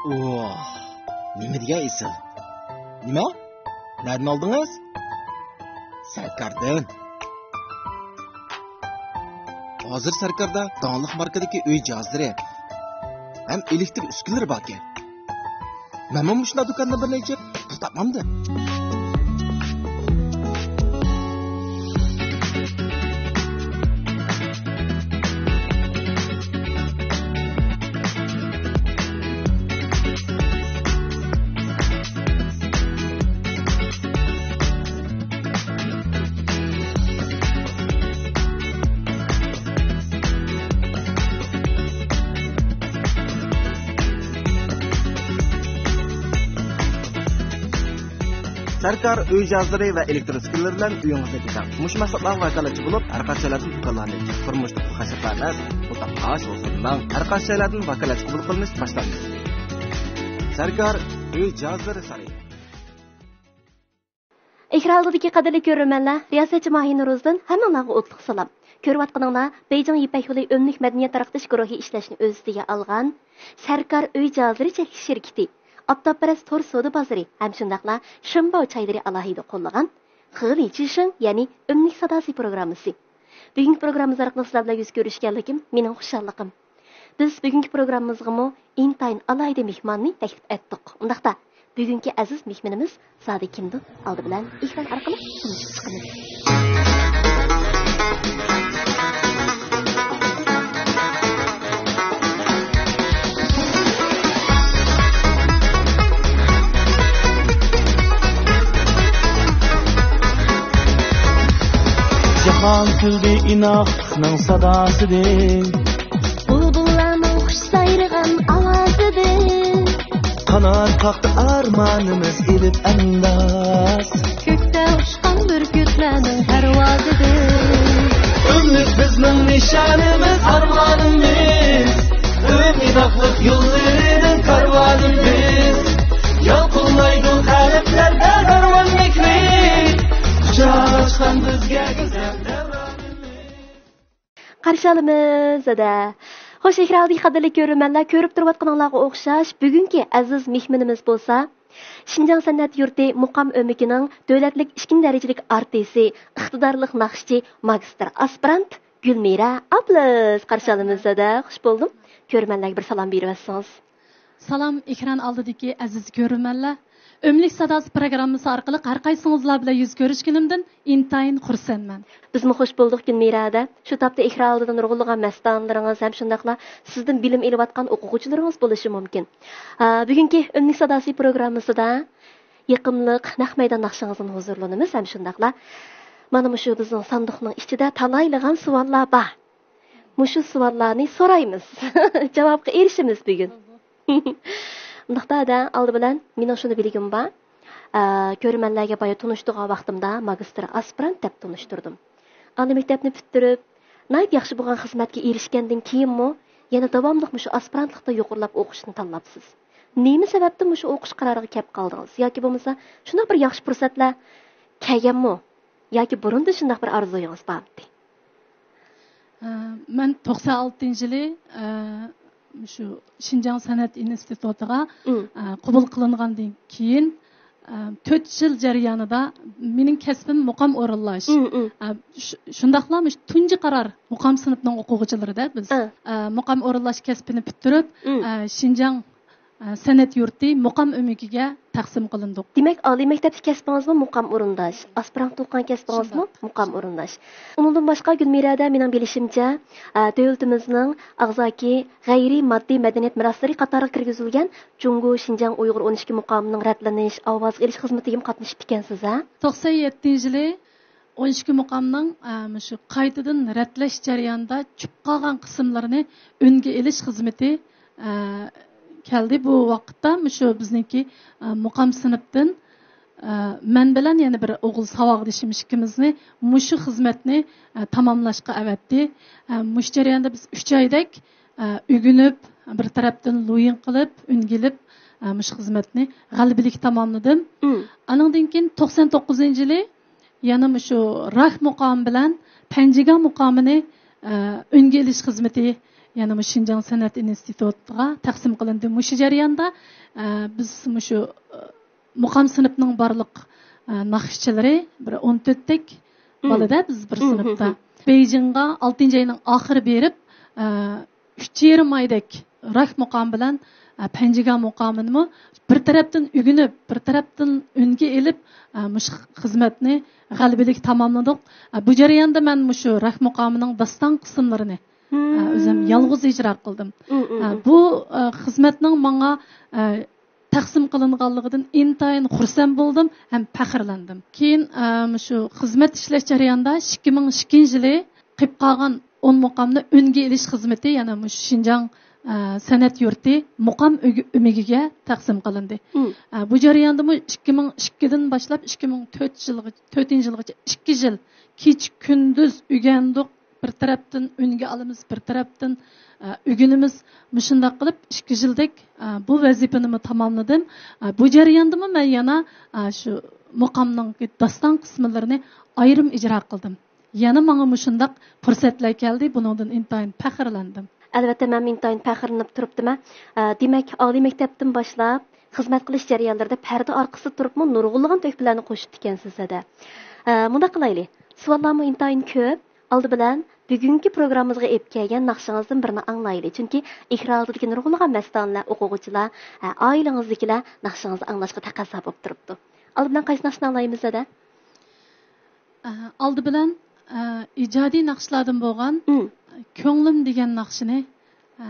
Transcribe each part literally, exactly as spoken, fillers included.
ئوھ، نېمە دېگەن ئېسىل. نېمە؟ نەدىن ئالدىڭىز؟ سەركاردىن. ھازىر سەركاردا داڭلىق ماركىدىكى ئۆي جاھازلىرى ھەم ئېلېكتر ئۈسكۈنىلىرى باركەن. مەنمۇ مۇشۇنداق دۇكاندىن بىرنى ئېچىپ، پۇل تاپمامدۇ؟ سەركار ئۆي جاھازلىرى ۋە ئېلېكتر ئۈسكۈنىلىرى بىلەن ئۆيىڭىزنى بېزەڭ. مۇشۇ مەھسۇلاتلارغا ۋاكالەتچى بولۇپ، ھەر قايسى جايلاردىن دۇكانلارنى ئېچىپ، تۇرمۇشتا پۇل خەجلەپ بەرمەس، مۇتلەق ئاش بولسۇن، نان، ھەر قايسى جايلاردىن ۋاكالەتچى قوبۇل قىلىنىش باشلاندى. سەركار ئۆي جاھازلىرى سارىيى. ئېكران ئالدىدىكى قەدىرلىك كۆرۈرمەنلەر، رىياسەتچى ماھىر نورۇزدىن ھەممىڭلارغا ئوتلۇق سالام. كۆرۈۋاتقىنىڭلار بېيجىڭ يىپەك يولى ئۆملۈك مەدەنىيەت تارقىتىش گۇرۇھى ئىشلەشنى ئۆز ئۈستىگە ئالغان سەركار ئۆي جاھازلىرى چەكلىك شىركىتى، ئاپتاپپەرەس تور سودا بازىرى ھەم شۇنداقلا شېنباۋ چايلىرى ئالاھىدە قوللىغان خېلى چىشىڭ، يەنى ئۆملۈك ساداسى پروگراممىسى. بۈگۈنكى پروگراممىمىز ئارقىلىق سىلەر بىلەن يۈز كۆرۈشكەنلىكىم مېنىڭ خۇشاللىقىم. بىز بۈگۈنكى پروگراممىمىزغىمۇ ئىنتايىن ئالاھىدە مېھماننى تەكلىپ ئەتتۇق. ئۇنداقتا، بۈگۈنكى ئەزىز مېھمىنىمىز زادى كىمدۇ؟ ئالدى بىلەن ئېكران ئارقىلىق تونۇشۇپ چىقىمىز. جاھان كۈلدى ئىناقلىقنىڭ ساداسىدىن. بۇلبۇللارنىڭ خۇش سايرىغان ئاۋازىدىن. قانات قاقتى ئارمانىمىز ئېلىپ ئەنداز. كۆكتە ئۇچقان بۈركۈتلەرنىڭ پەرۋازىدىن. ئۈمىد بىزنىڭ نىشانىمىز، ئارمانىمىز. ئۈمىد ئاقلىق يوللىرىنىڭ كارۋانىمىز. يالقۇنلايدۇ قەلبلەردە دەرۋەن مېھرى. قۇچاق ئاچقان بىزگە گۈزەل دەۋرانىمىز. قارشى ئالىمىز، زادە. خوش، ئېكران ئالدىدىكى قەدىرلىك كۆرۈرمەنلەر، كۆرۈپ تۇرۇۋاتقىنىڭلارغا ئوخشاش، بۈگۈنكى ئەزىز مېھمىنىمىز بولسا، شىنجاڭ سەنئەت يۇرتى مۇقام ئۆمىكىنىڭ دۆلەتلىك ئىككىنچى دەرىجىلىك ئارتىسى، ئىقتىدارلىق ناخشىچى، ماگىستىر ئاسپىرانت گۈلمىرە ئابلىز. قارشى ئالىمىز، زادە. خوش بولدۇم. كۆرۈرمەنلەرگە بىر سالام بېرىۋەتسىڭىز. سالام، ئېكران ئالدىدىكى ئەزىز كۆرۈرمەنلەر. ئۆملۈك ساداسى پروگراممىسى ئارقىلىق ھەر قايسىڭىزلار بىلەن يۈز كۆرۈشكىنىمدىن ئىنتايىن خۇرسەنمەن. بىزمۇ خوش بولدۇق، گۈلمىرە ھەدە. شۇ تاپتا ئېكران ئالدىدا نۇرغۇنلىغان مەستانىلىرىڭىز ھەم شۇنداقلا سىزدىن بىلىم ئېلىۋاتقان ئوقۇغۇچىلىرىڭىز بولۇشى مۇمكىن. ئا، بۈگۈنكى ئۆملۈك ساداسى پروگراممىسىدا يېقىملىق نەق مەيدان ناخشىڭىزدىن ھۇزۇرلىنىمىز ھەم شۇنداقلا مانا مۇشۇ بىزنىڭ ساندۇقنىڭ ئىچىدە تالايلىغان سوئاللار بار. مۇشۇ سوئاللارنى سورايمىز. جاۋابقا ئېرىشىمىز بۈگۈن. ئۇنداقتا، ھەدە، ئالدى بىلەن مېنىڭ شۇنى بىلگۈم بار. ئە، كۆرۈرمەنلەرگە بايا تونۇشتۇرغان ۋاقتىمدا ماگىستىر ئاسپىرانت دەپ تونۇشتۇردۇم. ئالىي مەكتەپنى پۈتتۈرۈپ، ناھايىتى ياخشى بولغان خىزمەتكە ئېرىشكەندىن كېيىنمۇ يەنە داۋاملىق مۇشۇ ئاسپىرانتلىقتا يۇقىرىلاپ ئوقۇشنى تاللاپسىز. نېمە سەۋەبتىن مۇشۇ ئوقۇش قارارىغا كەپ قالدىڭىز؟ ياكى بولمىسا شۇنداق بىر ياخشى پۇرسەتلەر كەلگەنمۇ؟ ياكى بۇرۇندىن شۇنداق بىر ئارزۇيىڭىز بارمىدى؟ ئە، مەن توقسان ئالتىنچى يىلى، ئە، شۇ شىنجاڭ سەنئەت ئىنستىتۇتىغا، مم. ئە، قوبۇل قىلىنغاندىن كېيىن، ئە، تۆت يىل جەريانىدا مېنىڭ كەسپىم مۇقام ئورۇنلاش. مم، مم. ئە، شۇ-، شۇنداقلا مۇشۇ تۇنجى قارار مۇقام سىنىپنىڭ ئوقۇغۇچىلىرىدە بىز، ئە. ئە، مۇقام ئورۇنلاش كەسپىنى پۈتتۈرۈپ، مم. ئە، شىنجاڭ ئە، سەنئەت يۇرتى مۇقام ئۆمىكىگە تەقسىم قىلىندۇق. دېمەك، ئالىي مەكتەپتىكى كەسپىڭىزمۇ مۇقام ئورۇنداش، ئاسپىرانت ئوقۇغان كەسپىڭىزمۇ شۇنداق. مۇقام ئورۇنداش. ئۇنىڭدىن باشقا، گۈلمىرەدە مېنىڭ بىلىشىمچە، ئە، دۆلىتىمىزنىڭ ئاغزاكى غەيرىي ماددىي مەدەنىيەت مىراسلىرى قاتارىغا كىرگۈزۈلگەن جۇڭگو شىنجاڭ ئۇيغۇر ئون ئىككى مۇقامىنىڭ رەتلىنىش، ئاۋازغا ئېلىش خىزمىتىگىمۇ قاتنىشىپتىكەنسىز، ھە؟ توقسان يەتتىنچى يىلى ئون ئىككى مۇقامنىڭ، ئە، مۇشۇ قايتىدىن رەتلەش جەريانىدا چۈشۈپ قالغان قىسىملىرىنى ئۈنگە ئېلىش خىزمىتى، ئە، كەلدى. بۇ ۋاقىتتا مۇشۇ بىزنىڭكى، ئە، مۇقام سىنىپتىن، ئە، مەن بىلەن يەنە بىر ئوغۇل ساۋاقدىشىم ئىككىمىزنى مۇشۇ خىزمەتنى، ئە، تاماملاشقا ئەۋەتتى. ئە، مۇشۇ جەرياندا بىز ئۈچ ئايدەك، ئە، ئۆگىنىپ، بىر تەرەپتىن لويىڭ قىلىپ، ئۈنگە ئېلىپ، ئە، مۇشۇ خىزمەتنى غەلىبىلىك تاماملىدىم. مم. ئانىڭدىن كېيىن توقسان توققۇزىنچى يىلى يەنە مۇشۇ راھ مۇقامى بىلەن پەنجىگاھ مۇقامىنى، ئە، ئۈنگە ئېلىش خىزمىتى يەنە مۇشۇ شىنجاڭ سەنئەت ئىنستىتۇتىغا تەقسىم قىلىندى. مۇشۇ جەرياندا، ئە، بىز مۇشۇ، ئە، مۇقام سىنىپنىڭ بارلىق، ئە، ناخشىچىلىرى بىر ئون تۆتتەك بالىدا بىز بىر سىنىپتا. بېيجىڭغا ئالتىنچى ئاينىڭ ئاخىرى بېرىپ، ئە، ئۈچ يېرىم ئايدەك راك مۇقامى بىلەن، ئە، پەنجىگان مۇقامىنىمۇ بىر تەرەپتىن ئۆگىنىپ، بىر تەرەپتىن ئۈنگە ئېلىپ، ئە، مۇشۇ خىزمەتنى غەلىبىلىك تاماملىدۇق. ئە، بۇ جەرياندا مەن مۇشۇ راك مۇقامىنىڭ داستان قىسىملىرىنى، ئە، ئۆزۈم يالغۇز ئىجرا قىلدىم. ئە، بۇ، ئە، خىزمەتنىڭ ماڭا، ئە، تەقسىم قىلىنغانلىقىدىن ئىنتايىن خۇرسەن بولدۇم ھەم پەخىرلەندىم. كېيىن، ئە، مۇشۇ خىزمەت ئىشلەش جەريانىدا ئىككى مىڭ ئىككىنچى يىلى قېلىپ قالغان ئون مۇقامنى ئۈنگە ئېلىش خىزمىتى يەنە مۇشۇ شىنجاڭ، ئە، سەنئەت يۇرتى مۇقام ئۆگە-، ئۆمىكىگە تەقسىم قىلىندى. ئە، بۇ جەرياندىمۇ ئىككى مىڭ ئىككىدىن باشلاپ ئىككى مىڭ تۆتىنچى يىلغا، تۆتىنچى يىلغىچە ئىككى يىل كېچە كۈندۈز ئۆگەندۇق. بىر تەرەپتىن ئۈنگە ئالىمىز، بىر تەرەپتىن، ئە، ئۆگىنىمىز. مۇشۇنداق قىلىپ ئىككى يىلدەك، ئە، بۇ ۋەزىپىنىمۇ تاماملىدىم. ئە، بۇ جەرياندىمۇ مەن يەنە، ئە، شۇ مۇقامنىڭ داستان قىسمىلىرىنى ئايرىم ئىجرا قىلدىم. يەنە ماڭا مۇشۇنداق پۇرسەتلەر كەلدى، بۇنىڭدىن ئىنتايىن پەخىرلەندىم. ئەلۋەتتە، مەن ئىنتايىن پەخىرلىنىپ تۇرۇپتىمەن. ئە، دېمەك، ئالىي مەكتەپتىن باشلاپ خىزمەت قىلىش جەريانلىرىدا پەردە ئارقىسىدا تۇرۇپمۇ نۇرغۇنلىغان تۆھپىلەرنى قوشۇپتىكەنسىز ھەدە. ئە، مۇنداق قىلايلى، سوئاللارمۇ ئىنتايىن كۆپ. ئالدى بىلەن بۈگۈنكى پروگراممىمىزغا ئېلىپ كەلگەن ناخشىڭىزدىن بىرنى ئاڭلايلى. چۈنكى ئېكران ئالدىدىكى نۇرغۇنلىغان مەستانىلەر، ئوقۇغۇچىلار، ئە، ئائىلىڭىزدىكىلەر ناخشىڭىزنى ئاڭلاشقا تەقەززا بولۇپ تۇرۇپتۇ. ئالدى بىلەن قايسى ناخشىنى ئاڭلايمىز ھەدە؟ ئە، ئالدى بىلەن، ئە، ئىجادىي ناخشىلاردىن بولغان كۆڭلۈم دېگەن ناخشىنى، ئە،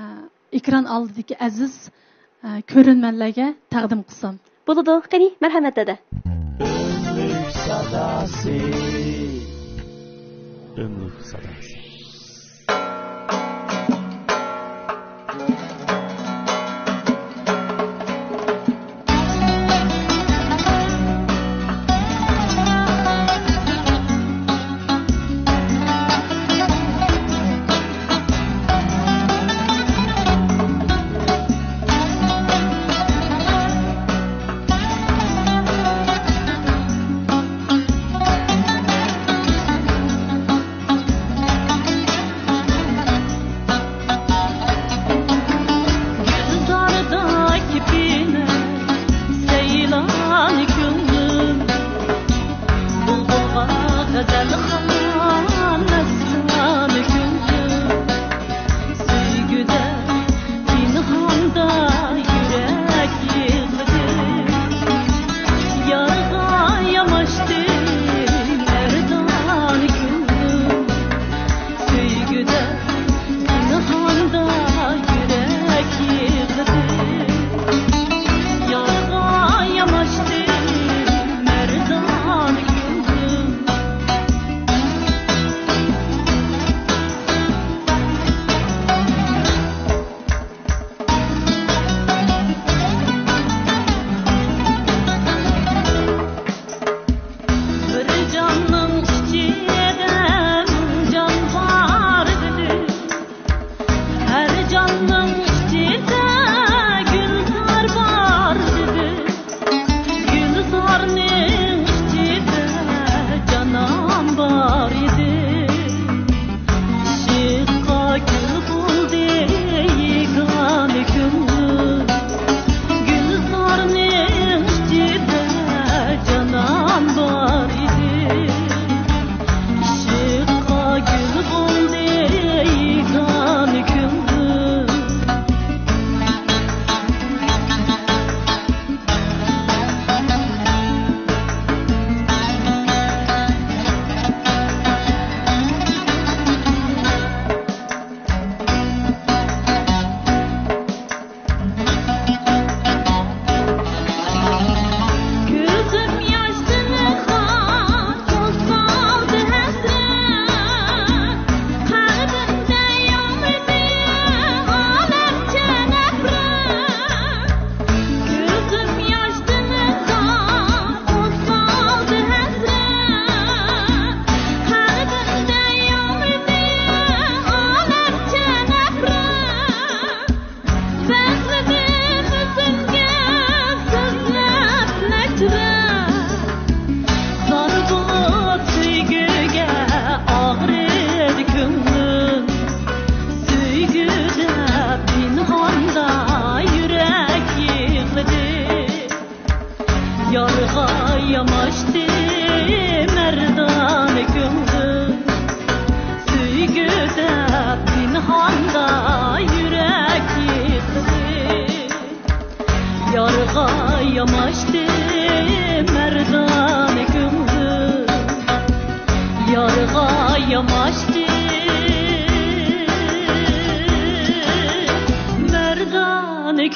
ئېكران ئالدىدىكى ئەزىز، ئە، كۆرۈرمەنلەرگە تەقدىم قىلسام. بولىدۇ، قېنى، مەرھەمەت ھەدە. ئۆملۈك ساداسى. ئۆملۈك ساداسى.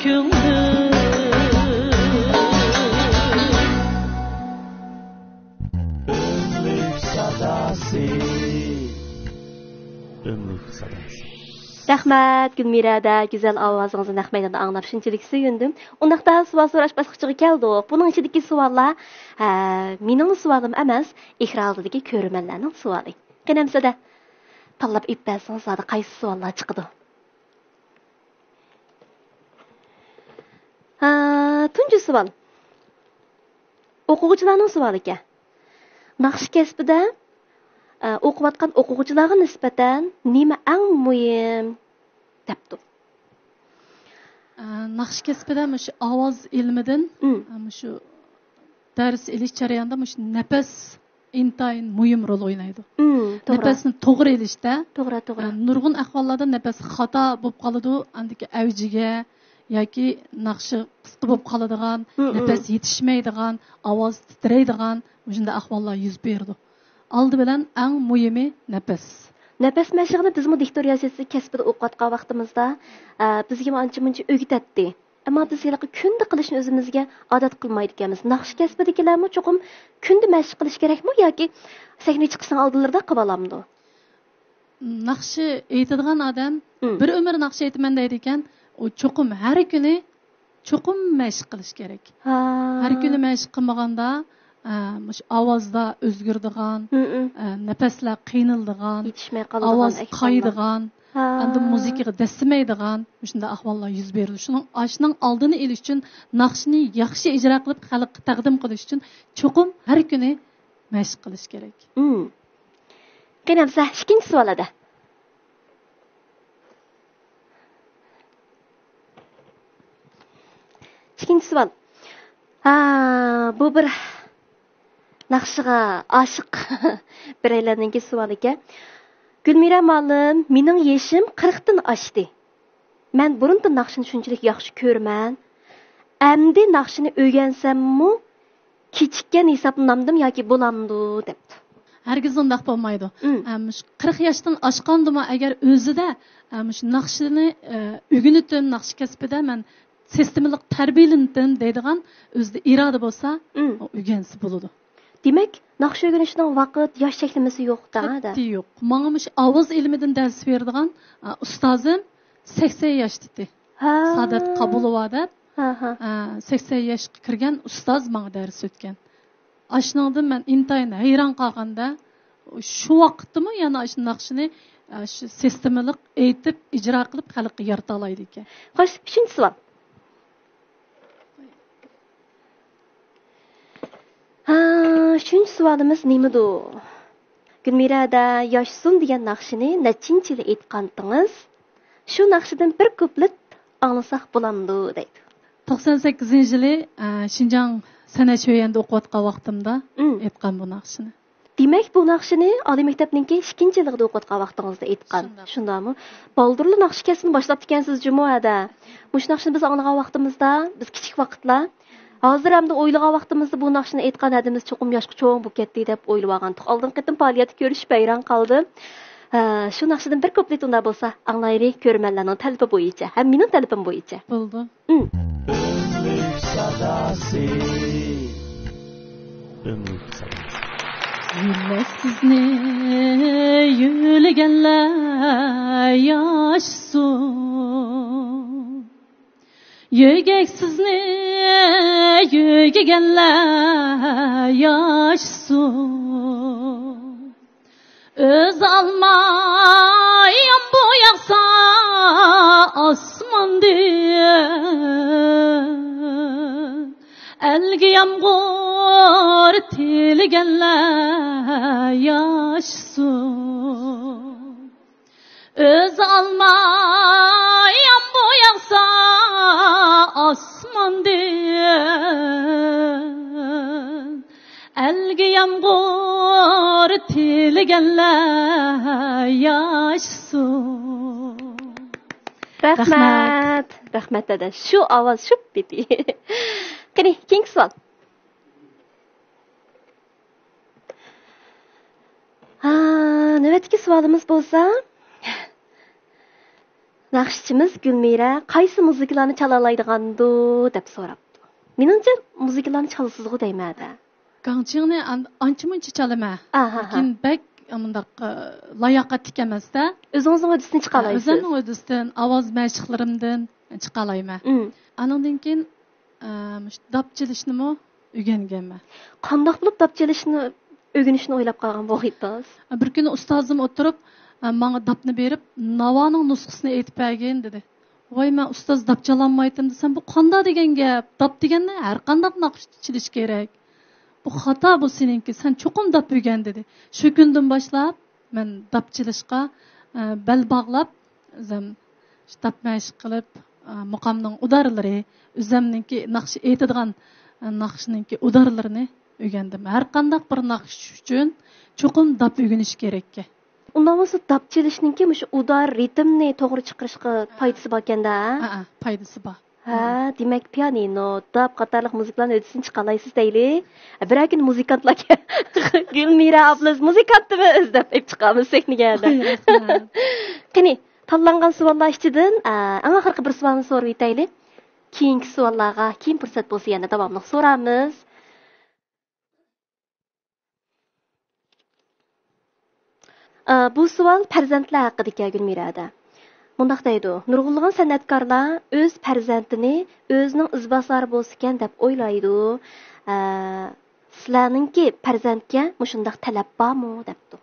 كۆڭلۈم. ئۆملۈك ساداسى. ئۆملۈك ساداسى. رەھمەت، گۈلمىرەدە گۈزەل ئاۋازىڭىزنى نەق مەيداندا ئاڭلاپ شۇنچىلىك سۆيۈندۈم. ئۇنداقتا سوئال سوراش باسقۇچىغا كەلدۇق. بۇنىڭ ئىچىدىكى سوئاللار، ھە، مېنىڭ سوئالىم ئەمەس، ئېكران ئالدىدىكى كۆرۈرمەنلەرنىڭ سوئالى. قېنى ئەمىسە-دە، تاللاپ ئېيتىپ بەرسىڭىز، زادى قايسى سوئاللار چىقىدۇ؟ ھا، تۇنجى سوئال. ئوقۇغۇچىلارنىڭ سوئالى ئىكەن. ناخشا كەسپىدە، ئە، ئوقۇۋاتقان ئوقۇغۇچىلارغا نىسبەتەن نېمە ئەڭ مۇھىم؟ دەپتۇ. ئە، ناخشا كەسپىدە مۇشۇ ئاۋاز ئىلمىدىن، مم. ئە، مۇشۇ دەرس ئېلىش جەريانىدا مۇشۇ نەپەس ئىنتايىن مۇھىم رول ئوينايدۇ. مم، توغرا. نەپەسنى توغرا ئېلىشتا، توغرا، توغرا. ئە، نۇرغۇن ئەھۋاللاردا نەپەس خاتا بولۇپ قالىدۇ، ئاندىكى ئەۋجىگە ياكى ناخشا قىسقا بولۇپ قالىدىغان، مم، مم. نەپەس يېتىشمەيدىغان، ئاۋاز تىترەيدىغان مۇشۇنداق ئەھۋاللار يۈز بېرىدۇ. ئالدى بىلەن ئەڭ مۇھىمى نەپەس. نەپەس مەشىقىنى بىزمۇ دىكتور ياسىسى كەسپىدە ئوقۇۋاتقان ۋاقتىمىزدا، ئە، بىزگىمۇ ئانچە-مۇنچە ئۆگىتەتتى. ئەمما بىز ھېلىقى كۈندە قىلىشنى ئۆزىمىزگە ئادەت قىلمايدىكەنمىز. ناخشا كەسپىدىكىلەرمۇ چوقۇم كۈندە مەشىق قىلىش كېرەكمۇ ياكى سەھنىگە چىقىشنىڭ ئالدىلىرىدا قىلىۋالامدۇ؟ ناخشا ئېيتىدىغان ئادەم، مم. بىر ئۆمۈر ناخشا ئېيتىمەن دەيدىكەن، ئۇ چوقۇم ھەر كۈنى چوقۇم مەشىق قىلىش كېرەك. ھا. ھەر كۈنى مەشىق قىلمىغاندا، ئە، مۇشۇ ئاۋازدا ئۆزگىرىدىغان، مم، مم. ئە، نەپەسلەر قىينىلىدىغان، يېتىشمەي قالىدىغان ئاۋاز ئەھۋاللار. قايىدىغان، ھا. ئاندىن مۇزىكىغا دەسسىمەيدىغان مۇشۇنداق ئەھۋاللار يۈز بېرىدۇ. شۇنىڭ، ئاشۇنىڭ ئالدىنى ئېلىش ئۈچۈن، ناخشىنى ياخشى ئىجرا قىلىپ خەلققە تەقدىم قىلىش ئۈچۈن چوقۇم ھەر كۈنى مەشىق قىلىش كېرەك. مم. قېنى ئەمسە ئىككىنچى سوئال ھەدە. ئىككىنچى سوئال. ھا، بۇ بىر ناخشىغا ئاشىق بىرەيلەننىڭكى سوئالى ئىكەن. گۈلمىرە مالىم، مېنىڭ يېشىم قىرىقتىن ئاشتى. مەن بۇرۇندىن ناخشىنى شۇنچىلىك ياخشى كۆرىمەن. ئەمدى ناخشىنى ئۆگەنسەممۇ كېچىككەن ھېسابلىنامدىم ياكى بولامدۇ دەپتۇ. ھەرگىز ئۇنداق بولمايدۇ. ئەم، شۇ قىرىق ياشتىن ئاشقاندىمۇ ئەگەر ئۆزىدە، ئەم، شۇ ناخشىنى، ئە، ئۆگىنىتىم، ناخشا كەسپىدە مەن سىستېمىلىق تەربىيەلىنىتتىم دەيدىغان ئۆزىدە ئىرادە بولسا، ئۇ ئۆگەنسە بولىدۇ. دېمەك، ناخشا ئۆگىنىشنىڭ ۋاقىت، ياش چەكلىمىسى يوق دەڭە. قەتئىي يوق. ماڭا مۇشۇ ئاۋاز ئىلمىدىن دەرس بېرىدىغان، ئە، ئۇستازىم سەكسەن ياشتىتى. ھە. سادات قابۇلوۋا دەپ، ھە، ھە. ئە، سەكسەن ياشقا كىرگەن ئۇستاز ماڭا دەرس ئۆتكەن. ئاشۇنىڭدىن مەن ئىنتايىن ھەيران قالغاندا، شۇ ۋاقىتتىمۇ يەنە ئاشۇ ناخشىنى، ئە، شۇ سىستېمىلىق ئېيتىپ، ئىجرا قىلىپ، خەلققە يارىتالايدىكەن. خوش، ئۈچىنچى سوئال. ھا، ئۈچىنچى سوئالىمىز نېمىدۇ؟ گۈلمىرەدە ياشىسۇن دېگەن ناخشىنى نەچچىنچى يىلى ئېيتقانتىڭىز؟ شۇ ناخشىدىن بىر كۇپلېت ئاڭلىساق بولامدۇ؟ دەيدۇ. توقسان سەككىزىنچى يىلى، ئە، شىنجاڭ سەنئەت شۆيۈەندە ئوقۇۋاتقان ۋاقتىمدا ئېيتقان بۇ ناخشىنى. دېمەك، بۇ ناخشىنى ئالىي مەكتەپنىڭكى ئىككىنچى يىللىقىدا ئوقۇۋاتقان ۋاقتىڭىزدا ئېيتقان. شۇنداق. شۇنداقمۇ؟ بالدۇرلا ناخشا كەسپىنى باشلاپتىكەنسىز جۇمۇ ھەدە. مۇشۇ ناخشىنى بىز ئاڭلىغان ۋاقتىمىزدا، بىز كىچىك ۋاقىتلار. ھازىر ئەمدى ئويلىغان ۋاقتىمىزدا بۇ ناخشىنى ئېيتقان ھەدىمىز چوقۇم ياشقا چوڭ بولۇپ كەتتى دەپ ئويلىۋالغانتۇق. ئالدىنقى قېتىم پائالىيەتكە كۆرۈشۈپ ھەيران قالدىم. ھە، شۇ ناخشىدىن بىر كۇپلېت ئۇنداق بولسا ئاڭلايلى، كۆرۈرمەنلەرنىڭ تەلىپى بويىچە ھەم مېنىڭ تەلىپىم بويىچە. بولىدۇ. ئۆملۈك ساداسى. ئۆملۈك ساداسى. يۈرمەسسىزنى يۆلىگەنلەر ياشىسۇن. يۆگەكسىزنى يۆگىگەنلەر ياشىسۇن. ئۆزى ئالما يامغۇر ياغسا ئاسماندىن، ئەلگە يامغۇر تىلىگەنلەر ياشىسۇن. ئۆزى ئالما يامغۇر ياغسا ئاسماندىن، ئەلگە يامغۇر تىلىگەنلەر ياشىسۇن. رەھمەت. رەھمەت. رەھمەت دادا. شۇ ئاۋاز، شۇ پىپى. قېنى، كېيىنكى سوئال. ھا، نۆۋەتتىكى سوئالىمىز بولسا، ناخشىچىمىز گۈلمىرە قايسى مۇزىكىلارنى چالالايدىغاندۇ دەپ سوراپتۇ. مېنىڭچە مۇزىكىلارنى چالىسىزغۇ دەيمەن-دە. گاڭچىڭنى ئان-، ئانچە-مۇنچە چالىمەن. ئاھاھا. لېكىن بەك مۇنداق، ئە، لاياقەتلىك ئەمەس-دە. ئۆزىڭىزنىڭ ھۆددىسىدىن چىقالايسىز. ئۆزۈمنىڭ ھۆددىسىدىن، ئاۋاز مەشىقلىرىمدىن چىقالايمەن. ئۇم. ئانىڭدىن كېيىن، ئە، مۇشۇ داپ چېلىشنىمۇ ئۆگەنگەنمەن. قانداق بولۇپ داپ چېلىشنى ئۆگىنىشنى ئويلاپ قالغان بۇ خىتاس؟ بىر كۈنى ئۇستازىم ئولتۇرۇپ، ماڭا داپنى بېرىپ، ناۋانىڭ نۇسخىسىنى ئېيتىپ بەرگىن، دېدى. ۋاي، مەن ئۇستاز داپ چالالمايتتىم دېسەم، بۇ قانداق دېگەن گەپ؟ داپ دېگەننى ھەر قانداق ناخشىدا چېلىش كېرەك. بۇ خاتا، بۇ سېنىڭكى، سەن چوقۇم داپ ئۆگەن، دېدى. شۇ كۈندىن باشلاپ مەن داپ چېلىشقا، ئە، بەل باغلاپ، ئۆزۈم شۇ داپ مەشىق قىلىپ، ئە، مۇقامنىڭ ئۇدارلىرى، ئۆزۈمنىڭكى ناخشا ئېيتىدىغان، ئە، ناخشىنىڭكى ئۇدارلىرىنى ئۆگەندىم. ھەر قانداق بىر ناخشا ئۈچۈن چوقۇم داپ ئۆگىنىش كېرەككەن. ئۇنداق بولسا داپ چېلىشنىڭكى مۇشۇ ئۇدار، رىتىمنى توغرا چىقىرىشقا پايدىسى باركەن-دە؟ ھە، ھە، پايدىسى بار. ھە، دېمەك، پىيانىنو، داپ قاتارلىق مۇزىكىلارنىڭ ھۆددىسىدىن چىقالايسىز دەيلى. بىرەر كۈنى مۇزىكانتلار كە-، گۈلمىرە ئابلىز مۇزىكانتىمىز دەپ ئېلىپ چىقارمىز سەھنىگە. ۋاي، رەھمەت. قېنى، تاللانغان سوئاللار ئىچىدىن، ئە، ئەڭ ئاخىرقى بىر سوئالنى سورىۋېتەيلى. كېيىنكى سوئاللارغا كېيىن پۇرسەت بولسا يەنە داۋاملىق سورارمىز. ئا، بۇ سوئال پەرزەنتلەر ھەققىدىكى، گۈلمىرە ھەدە. مۇنداق دەيدۇ، نۇرغۇنلىغان سەنئەتكارلار ئۆز پەرزەنتىنى ئۆزىنىڭ ئىزباسارى بولسىكەن دەپ ئويلايدۇ. ئا، سىلەرنىڭكى پەرزەنتكە مۇشۇنداق تەلەپ بارمۇ دەپتۇ.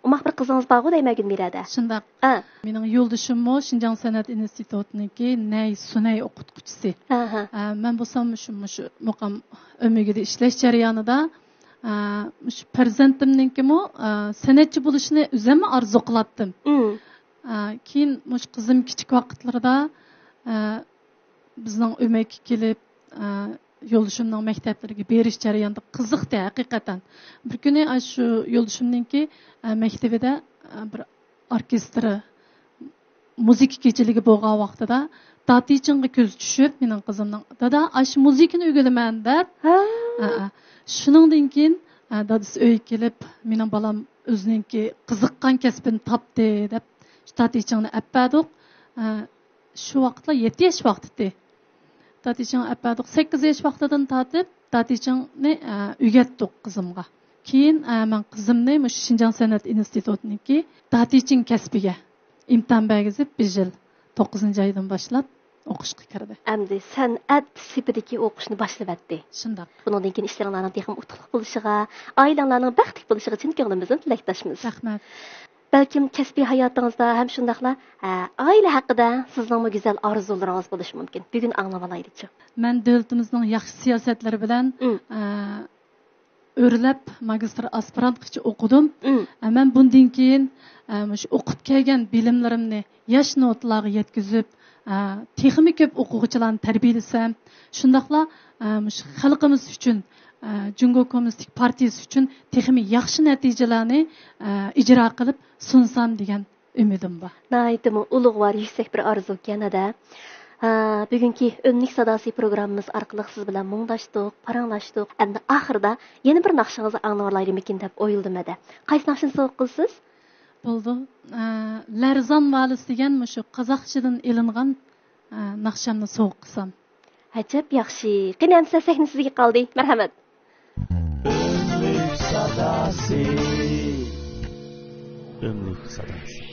ئوماق بىر قىزىڭىز بارغۇ دەيمەن، گۈلمىرە ھەدە. شۇنداق. ئا. مېنىڭ يولدىشىممۇ شىنجاڭ سەنئەت ئىنستىتۇتىنىڭكى نەي سۇنەي ئوقۇتقۇچىسى. ئاھا. ئا، مەن بولسام مۇشۇ، مۇشۇ مۇقام ئۆمىكىدە ئىشلەش جەريانىدا، ئا، مۇشۇ پەرزەنتىمنىڭكىمۇ، ئا، سەنئەتچى بولۇشىنى ئۆزۈممۇ ئارزۇ قىلاتتىم. ئۇم. ئا، كېيىن مۇشۇ قىزىم كىچىك ۋاقىتلىرىدا، ئا، بىزنىڭ ئۆمەككە كېلىپ، ئا، يولدىشىمنىڭ مەكتەپلىرىگە بېرىش جەريانىدا قىزىقتى ھەقىقەتەن. بىر كۈنى ئاشۇ يولدىشىمنىڭكى، ئا، مەكتىۋىدە، ئا، بىر ئوركېستىر مۇزىكا كېچىلىكى بولغان ۋاقتىدا داتىچىڭغا كۆزى چۈشۈپ، مېنىڭ قىزىمنىڭ، «دادا، ئاشۇ مۇزىكىنى ئۆگىنىمەن» دەپ. ھە. ئا، ئا. شۇنىڭدىن كېيىن، ئا، دادىسى ئۆيگە كېلىپ، «مېنىڭ بالام ئۆزىنىڭكى قىزىققان كەسپىنى تاپتى» دەپ، شۇ داتىچىڭنى ئەپ بەردۇق. ئا، شۇ ۋاقىتلار يەتتە ياش ۋاقتىتى. داتىچىڭ ئەپ بەردۇق. سەككىز ياش ۋاقتىدىن تارتىپ داتىچىڭنى، ئە، ئۆگەتتۇق قىزىمغا. كېيىن، ئە، مەن قىزىمنى مۇشۇ شىنجاڭ سەنئەت ئىنستىتۇتىنىڭكى داتىچىڭ كەسپىگە ئىمتىھان بەرگۈزۈپ، بىر يىل توققۇزىنچى ئايدىن باشلاپ ئوقۇشقا كىردى. ئەمدى سەنئەت سېپىدىكى ئوقۇشنى باشلىۋەتتى. شۇنداق. بۇنىڭدىن كېيىن ئىشلىرىڭلارنىڭ تېخىمۇ ئۇتۇقلۇق بولۇشىغا، ئائىلەڭلارنىڭ بەختلىك بولۇشىغا چىن كۆڭلىمىزدىن تىلەكداشمىز. رەھمەت. بەلكىم كەسپىي ھاياتىڭىزدا ھەم شۇنداقلا، ئە، ئائىلە ھەققىدە سىزنىڭمۇ گۈزەل ئارزۇلىرىڭىز بولۇشى مۇمكىن. بۈگۈن ئاڭلىۋالايلىچۇ. مەن دۆلىتىمىزنىڭ ياخشى سىياسەتلىرى بىلەن، ئۇم. ئە، ئۆرلەپ ماگىستر ئاسپىرانتقىچە ئوقۇدۇم. ئۇم. ئە، مەن بۇندىن كېيىن، ئە، مۇشۇ ئوقۇپ كەلگەن بىلىملىرىمنى ياش نوتىلارغا يەتكۈزۈپ، ئە، تېخىمۇ كۆپ ئوقۇغۇچىلارنى تەربىيەلىسەم، شۇنداقلا، ئە، مۇشۇ خەلقىمىز ئۈچۈن، ئە، جۇڭگو كوممۇنىستىك پارتىيىسى ئۈچۈن تېخىمۇ ياخشى نەتىجىلەرنى، ئە، ئىجرا قىلىپ سۇنسام دېگەن ئۈمىدىم بار. ناھايىتىمۇ ئۇلۇغۋار، يۈكسەك بىر ئارزۇكەن، ھەدە. ھە، بۈگۈنكى ئۈنلۈك ساداسى پروگراممىمىز ئارقىلىق سىز بىلەن مۇڭداشتۇق، پاراڭلاشتۇق. ئەمدى ئاخىرىدا يەنە بىر ناخشىڭىزنى ئاڭلىۋالايلىمىكىن دەپ ئويلىدىم، ھەدە. قايسى ناخشىنى سوۋغا قىلىسىز؟ بولدى. ئە، لەرزان ۋالىس دېگەن مۇشۇ قازاقچىدىن ئېلىنغان، ئە، ناخشامنى سوۋغا قىلسام. ئەجەب ياخشى. قېنى، ئەمسە سەھنە سىزگە قالدى. مەرھەمەت. ئۆملۈك ساداسى. ئۆملۈك ساداسى.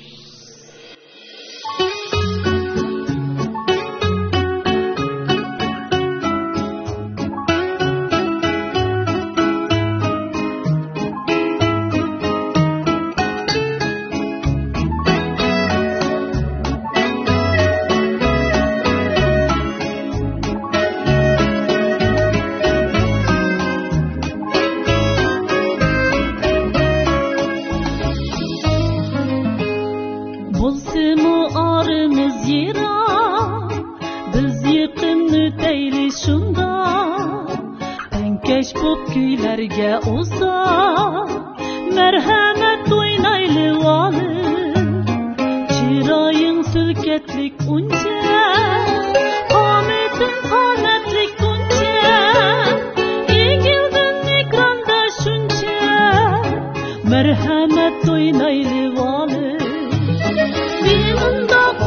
بولسىمۇ ئارىمىز يىراق، بىز يېقىن ئۆتەيلى شۇنداق. تەڭكەش بوپ كۈيلەرگە ئۇزاق، مەرھەمەت ئوينايلى ۋالىم. چىرايىڭ سۈلكەتلىك ئۇنچە، قامىتىڭ قامەتلىك ئۇنچە، ئېگىلدىڭ ئېكراندا شۇنچە، مەرھەمەت ئوينايلى ۋالىم. بىمۇنداق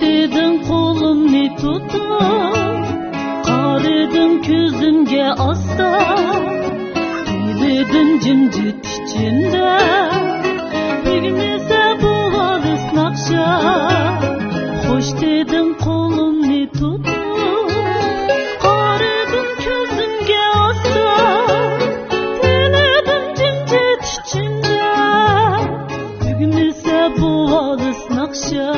دېدىڭ قولۇمنى تۇتۇپ، قارىدىڭ كۆزۈمگە ئاستا، بىلىدىم جىمجىت ئىچىمدە، تۈگمىسە بۇ ۋالىس ناخشا. خوش دېدىڭ قولۇمنى تۇتۇپ، قارىدىڭ كۆزۈمگە ئاستا، بىلىدىم جىمجىت ئىچىمدە، تۈگمىسە بۇ ۋالىس ناخشا.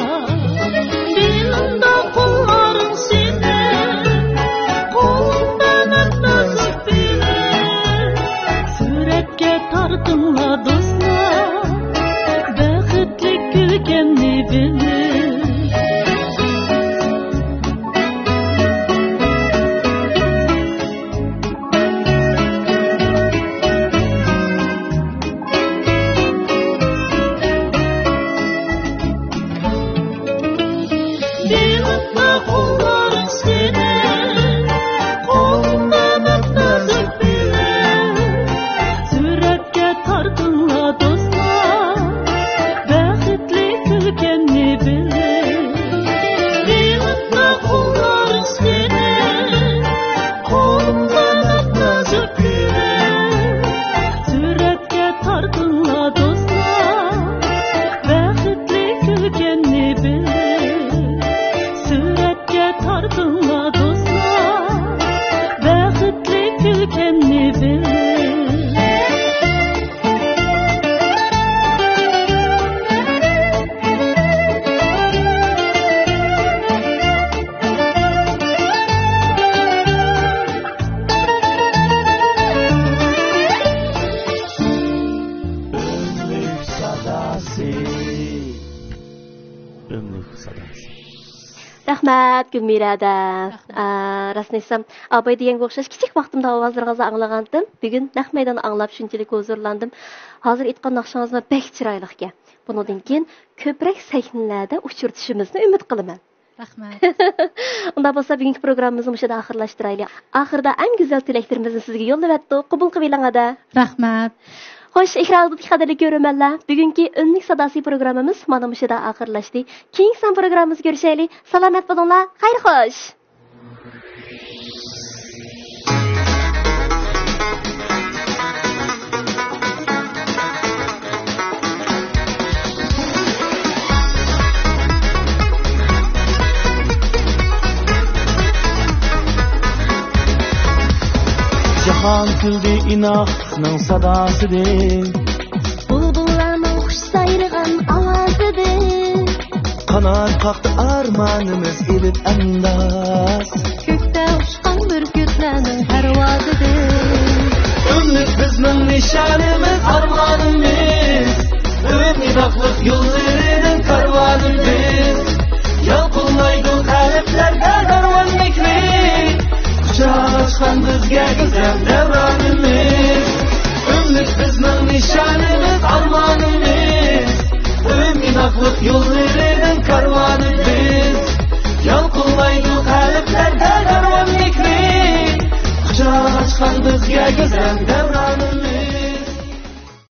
بېلىڭدا قوللارىڭ سېنىڭ، قولۇڭدا ناز-نازۇك بېلىڭ. سۈرەتكە تارتىڭلار دوستلار، بەختلىك كۈلكەمنى بىلىپ. بېلىڭدا قوللارىڭ سېنىڭ، قولۇڭدا ناز-نازۇك بېلىڭ. سۈرەتكە تارتىڭلار دوستلار، بەختلىك كۈلكەمنى بىلىپ. بېلىڭدا قوللارىڭ سېنىڭ، قولۇڭدا ناز-نازۇك بېلىڭ. سۈرەتكە تارتىڭلار دوستلار، بەختلىك كۈلكەمنى بىلىپ. سۈرەتكە تارتىڭلار دوستلار، بەختلىك كۈلكەمنى بىلىپ. ئۆملۈك ساداسى. ئۆملۈك ساداسى. رەھمەت، گۈلمىرەدە. رەھمەت. ئا، راستىنى ئېيتسام، ئاباي دېگەنگە ئوخشاش كىچىك ۋاقتىمدا ئاۋازلىرىڭىزنى ئاڭلىغانتىم. بۈگۈن نەق مەيداندا ئاڭلاپ شۇنچىلىك ھۇزۇرلاندىم. ھازىر ئېيتقان ناخشىڭىزمۇ بەك چىرايلىقكەن. بۇنىڭدىن كېيىن كۆپرەك سەھنىلەردە ئۇچرىشىشىمىزنى ئۈمىد قىلىمەن. رەھمەت. ئۇنداق بولسا بۈگۈنكى پروگراممىمىزنى مۇشۇ يەردە ئاخىرلاشتۇرايلى. ئاخىردا ئەڭ گۈزەل تىلەكلىرىمىزنى سىزگە يوللىۋەتتۇق. قوبۇل قىلىۋېلىڭ ئادە. رەھمەت. خوش، ئېكران ئالدىدىكى قەدىرلىك كۆرۈرمەنلەر، بۈگۈنكى ئۈنلۈك ساداسى پروگراممىمىز مانا مۇشۇ يەردە ئاخىرلاشتى. كېيىنكى سان پروگراممىمىزدا كۆرۈشەيلى. سالامەت بولۇڭلار. خەير خوش. جاھان كۈلدى ئىناقلىقنىڭ ساداسىدىن. بۇلبۇللارنىڭ خۇش سايرىغان ئاۋازىدىن. قانات قاقتى ئارمانىمىز ئېلىپ ئەنداز. كۆكتە ئۇچقان بۈركۈتلەرنىڭ پەرۋازىدىن. ئۈمىد بىزنىڭ نىشانىمىز، ئارمانىمىز. ئۈمىد ئىناقلىق يوللىرىنىڭ كارۋانىمىز. يالقۇنلايدۇ قەلبلەردە دەرۋەنلىكلىك. قۇچاق ئاچقان بىزگە گۈزەل دەۋرانىمىز. ئۈمىد بىزنىڭ نىشانىمىز، ئارمانىمىز. ئۈمىد ئىناقلىق يوللىرىنىڭ كارۋانىمىز. يالقۇنلايدۇ قەلبلەردە دەرۋەنلىكلىك. قۇچاق ئاچقان بىزگە گۈزەل دەۋرانىمىز.